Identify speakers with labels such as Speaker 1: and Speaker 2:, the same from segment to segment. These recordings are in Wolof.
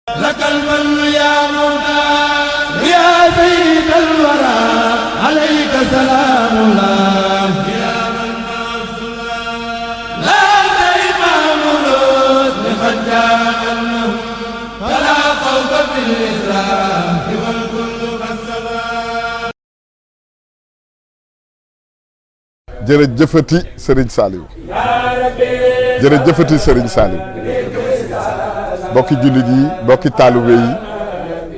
Speaker 1: لك المن يا مولا يا سيد الورى عليك سلام الله يا من لا إمام الرسل قد جاء أنهم فلا خوف في الإسلام والكل قد سلام.
Speaker 2: jërëjëfati Serigne Saliou jërëjëfati Serigne Saliou bokki jullit yi bokki taalibe yi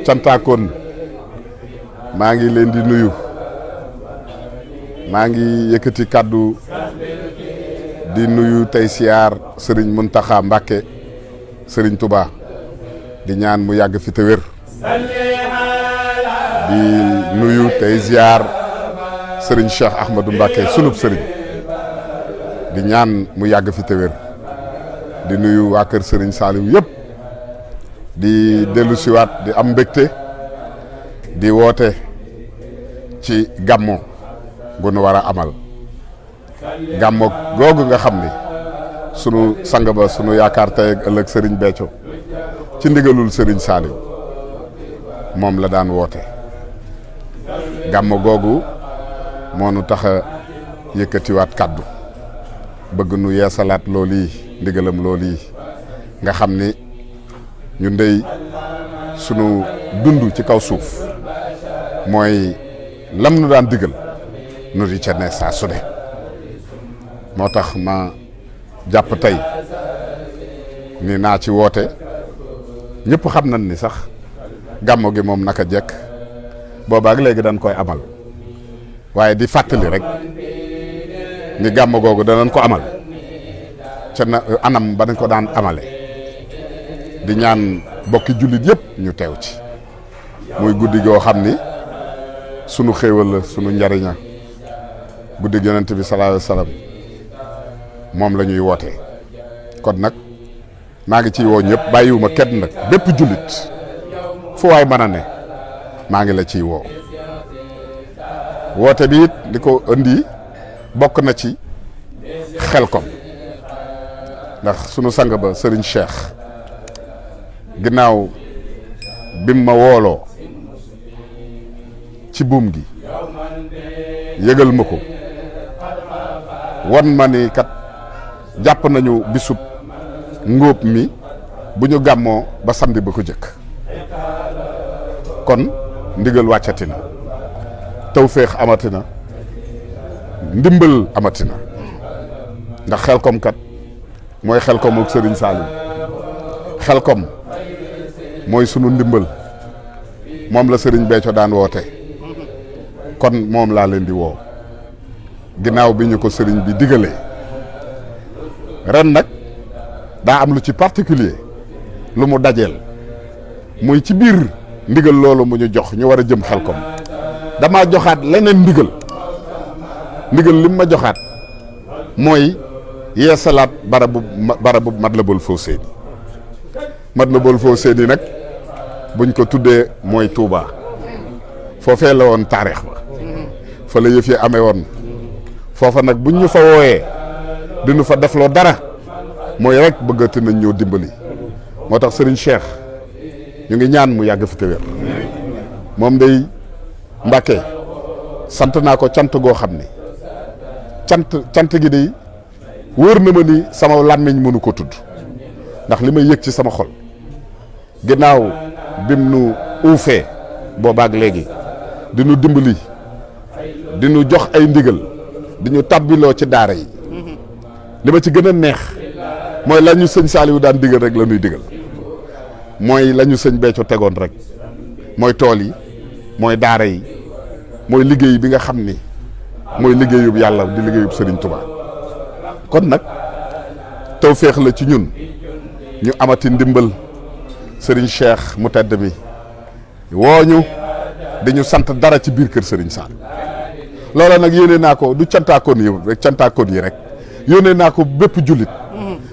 Speaker 2: cantaakoon maa ngi leen di nuyu maa ngi yëkkati kàddu di nuyu tey siyaar Serigne Mountakha Mbacké Serigne Touba di ñaan mu yàgg fi te wér di nuyu tey ziar Serigne Cheikh Ahmadou Mbacké sunub Serigne di ñaan mu yàgg fi te wér di nuyu waa kër Serigne Saliou yëpp di dellu siwaat di am mbégte di woote ci gàmmo gu nu war a amal gàmmo googu nga xam ni sunu sang ba sunu yaakaar tey ak ëllëg Serigne Béthio ci ndigalul Serigne Saliou moom la daan woote gàmmo googu moo nu tax a yëkkatiwaat kàddu bëgg nu yeesalaat loolu yi ndigalam loolu yi nga xam ni ñu ndey sunu dund ci kaw suuf mooy lam nu daan digal nu di ca ne saa su ne moo tax ma jàpp tey ni naa ci woote ñëpp xam nañ ni sax gàmmo gi moom naka jekk boobaak léegi dañ koy amal waaye di fàttali rek ni gàmmo googu danañ ko amal ca na anam ba dañ ko daan amale di ñaan bokki jullit yëpp ñu teew ci muy guddi goo xam ni sunu xéewal la sunu njariña guddi yonent bi sallallahu alayhi wasallam moom la ñuy wootee kon nag maa ngi ciy woo ñëpp bàyyiwuma kenn nag bépp jullit fu waay mën a ne maa ngi la ciy woo woote bi it li ko indi bokk na ci Xelkom ndax sunu sang ba Serigne Cheikh ginnaaw bim ma wooloo ci buum gi yëgal ma ko won ma ni kat jàpp nañu bisub ngóob mi bu ñu gàmmoo ba samedi ba ko jëkk kon ndigal wàccati na tawféex amati na ndimbal amati na ndax Xelkom kat mooy Xelkom ak Serigne Saliou Xelkom mooy sunu ndimbal moom la Serigne Béthio daan woote kon moom laa leen di woo ginnaaw bi ñu ko Serigne bi digalee ren nag daa am lu ci particulier lu mu dajeel muy ci biir ndigal loolu mu ñu jox ñu war a jëm Xelkom damaa joxaat leneen ndigal lim ma joxaat mooy yeesalaat barabu Matlabul Fawzayni Matlabul Fawzayni nag buñ ko tuddee mooy Touba foofee la woon taarix ba fa la yëf yi amee woon foofa nag buñ ñu fa wooyee diñu fa defloo dara mooy rek bëggati nañ ñëw dimbali moo tax Serigne Cheikh ñu ngi ñaan mu yàgg fi te wér moom day Mbacké sant naa ko cant goo xam ni cant gi day wóor na ma ni sama làmmiñ mënu ko tudd ndax li may yëg ci sama xol ginnaaw bim nu uufee boobaak léegi di nu dimbali di nu jox ay ndigal di ñu tàbbiloo ci daara yi li ma ci gën a neex mooy la ñu sëñ Saliou daan digal rek la ñuy digal mooy la ñu sëñ Béthio tegoon rek mooy tool yi mooy daara yi mooy liggéey bi nga xam ni mooy liggéeyub yàlla di liggéeyub Serigne Touba kon nag tawféex la ci ñun ñu amati ndimbal Serigne Cheikh mu tedd mi wooñu dañu sant dara ci biir kër Serigne Saliou loola nag yónnee naa ko du cantaakoon yi rek cantaakoon yi rek yónnee naa ko bépp jullit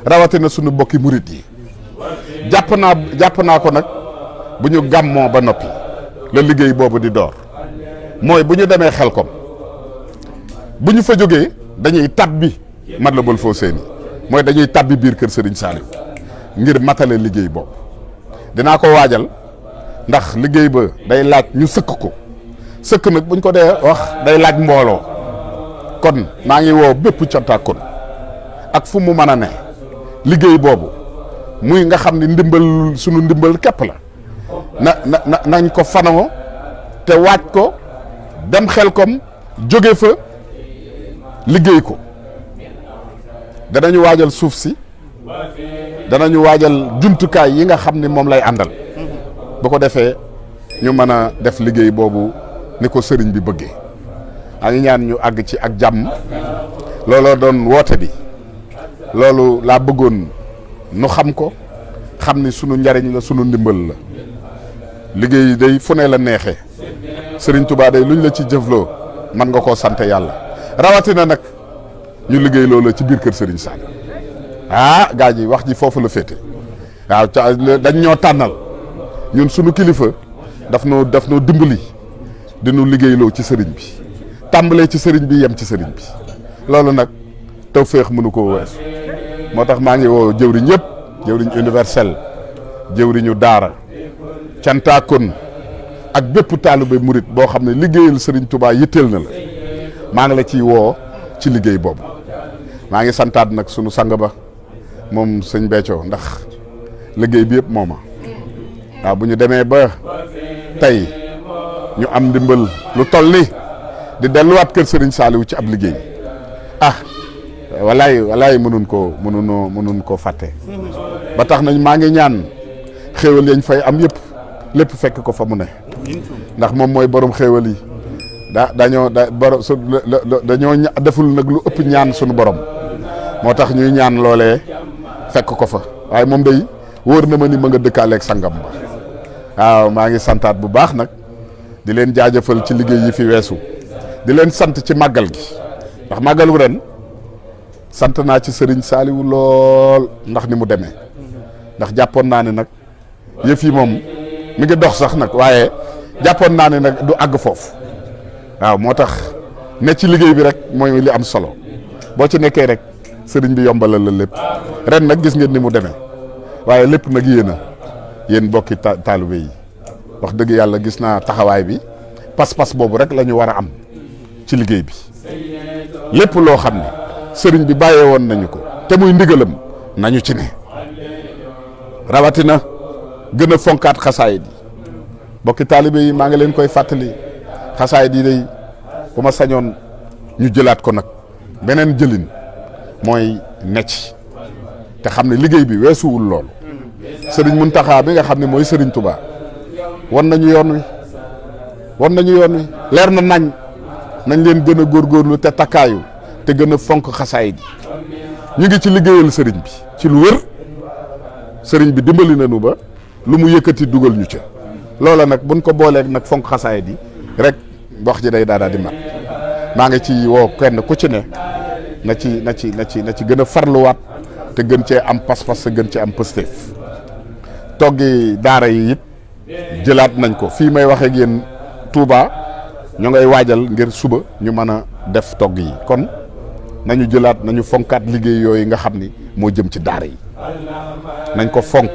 Speaker 2: rawatina sunu bokki murit yi jàpp naa ko nag bu ñu gàmmoo ba noppi la liggéey boobu di door mooy bu ñu demee Xelkom bu ñu fa jógee dañuy tabbi Matlabul Fawzayni mooy dañuy tabbi biir kër Serigne Saliou ngir matale liggéey boobu dinaa ko waajal ndax liggéey ba day laaj ñu sëkk ko sëkk nag buñ ko dee wax day laaj mbooloo kon maa ngi woo bépp cantaakoon ak fu mu mën a ne liggéey boobu muy nga xam ni ndimbal sunu ndimbal képp la nañ ko fanoo te waaj ko dem Xelkom jóge fa liggéey ko danañu waajal suuf si danañu waajal jumtukaay yi nga xam ni moom lay àndal bu ko defee ñu mën a def liggéey boobu ni ko sëriñ bi bëggee a ngi ñaan ñu àgg ci ak jàmm looloo doon woote bi loolu laa bëggoon nu xam ko xam ni sunu njariñ la sunu ndimbal la liggéey day fu ne la neexee sëriñ Touba day luñ la ci jëfloo mën nga koo sant yàlla rawatina nag ñu liggéey loolu ci biir kër sëriñ Sall gaa ji wax ji foofu la féete waaw dañ ñoo tànnal ñun sunu kilifa daf noo dimbali dinu liggéeyloo ci sëriñ bi tàmbalee ci sëriñ bi yem ci sëriñ bi loolu nag tawféex mënu koo weesu moo tax maa ngi woo jëwriñ yëpp jëwriñ universel jëwriñu daara cantaakoon ak bépp taalibe murit boo xam ne liggéeyal sëriñ Touba yitteel na la maa ngi la ciy woo ci liggéey boobu maa ngi santaat nag sunu sang ba moom sëñ Béthio ndax liggéey bi yëpp mooma waaw bu ñu demee ba tey ñu am ndimbal lu toll ni di delluwaat kër sëriñ Saliou ci ab liggéey walaay mënun koo fàtte ba tax nañ maa ngi ñaan xéewal yañ fay am yëpp lépp fekk ko fa mu ne ndax moom mooy borom xéewal yi dañoo deful nag lu ëpp ñaan sunu borom moo tax ñuy ñaan loolee fekk ko fa waaye moom day wóor na ma ni ma nga dëkkaaleeg sangam ba waaw maa ngi santaat bu baax nag di leen jaajëfal ci liggéey yi fi weesu di leen sant ci màggal gi ndax màggalu ren sant naa ci sëriñ Saliou lool ndax ni mu demee ndax jàppoon naa ne nag yëf yi moom mi ngi dox sax nag waaye jàppoon naa ne nag du àgg foofu waaw moo tax ne ci liggéey bi rek mooy li am solo boo ci nekkee rek sëriñ bi yombalal la lépp ren nag gis ngeen ni mu demee waaye lépp nag yéen bokki taalibe yi wax dëgg yàlla gis naa taxawaay bi pas-pas boobu rek la ñu war a am ci liggéey bi lépp loo xam ne sëriñ bi bàyyee woon nañu ko te muy ndigalam nañu ci ne rawatina gën a fonkaat xasaayid yi bokki taalibe yi maa ngi leen koy fàttali xasaayid yi day bu ma sañoon ñu jëlaat ko nag beneen jëlin mooy necc te xam ne liggéey bi weesuwul loolu sëriñ Muntaxa bi nga xam ne mooy sëriñ Touba wan nañu yoon wi leer na nañ leen gën a góorgóorlu te takkaayu te gën a fonk xasaayid yi ñu ngi ci liggéeyal sëriñ bi ci lu wër sëriñ bi dimbali nañu ba lu mu yëkkati dugal ñu ca loola nag buñ ko booleeg nag fonk xasaayid yi rek wax ji day daal di mat maa ngi ci woo kenn ku ci ne na ci gën a farluwaat te gën cee am pas-pas te gën cee am pësteef toggi daara yi it jëlaat nañ ko fii may waxee ak yéen Touba ñu ngay waajal ngir suba ñu mën a def togg yi kon nañu jëlaat nañu fonkaat liggéey yooyu nga xam ni moo jëm ci daara yi nañ ko fonk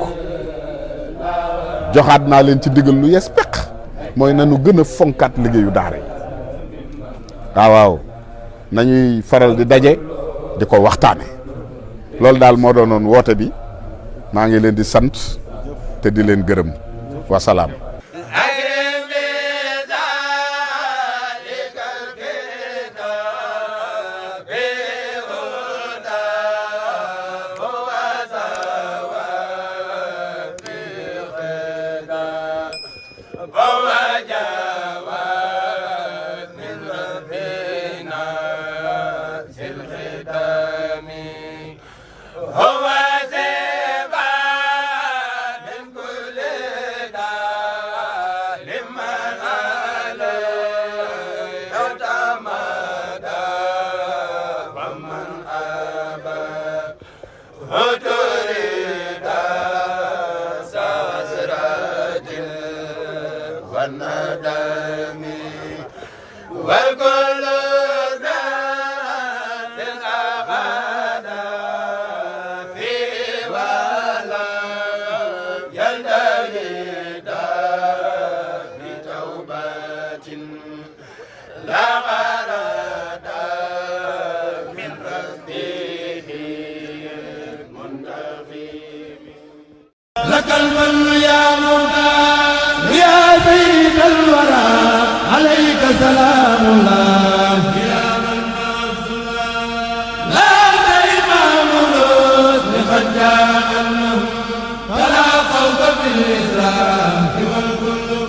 Speaker 2: joxaat naa leen ci digal lu yes peq mooy nañu gën a fonkaat liggéeyu daara yi waaw nañuy faral di daje di ko waxtaane loolu daal moo doonoon woote bi maa ngi leen di sant te di leen gërëm wasalaam.
Speaker 1: Yal أنهم فلا خوف في الإسلام والكل